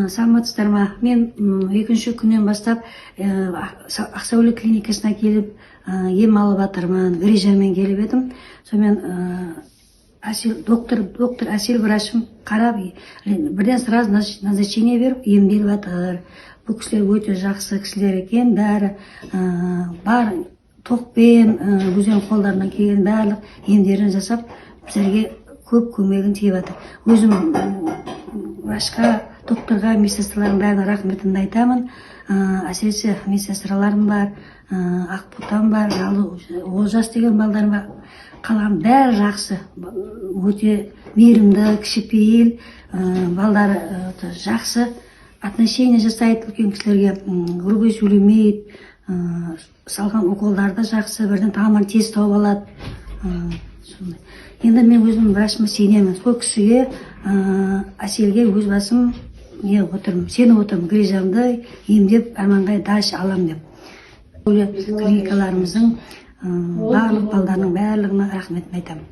Саламатсыздар ма? Мен екінші күннен бастап Ақсәуле клиникасына келіп, ем алып жатырмын. Грыжамен келіп едім. Сонымен Әсел доктор, Әсел врачым қарап, бірден сразу назначение беріп, емделіп жатыр. Бұл кісілер өте жақсы кісілер екен. Бәрі бар тоқпен, өздерінің қолдарынан келген барлық емдерін жасап, біздерге көп көмегін тиіп жатыр. Өзім врачқа, докторға, медсестралардың бәріне рахметімді айтамын. Әсіресе медсестраларым бар, Ақботам бар, Олжас деген балдарым бар. Қалған бәрі жақсы, өте мейірімді, кішіпейіл, балдары өте жақсы отношение жасайды үлкен кісілерге, грубый сөйлемейді, салған уколдары да жақсы, бірден тамырын тез тауып алады. Сондай. Енді мен өзім врачыма сенемін. Сол кісіге, Әселге өз басым не отырмын, сеніп отырмын, грыжамды емдеп, арманға дальше аламын деп. Клиникаларымыздың барлық балдарының барлығына рахметімді айтамын.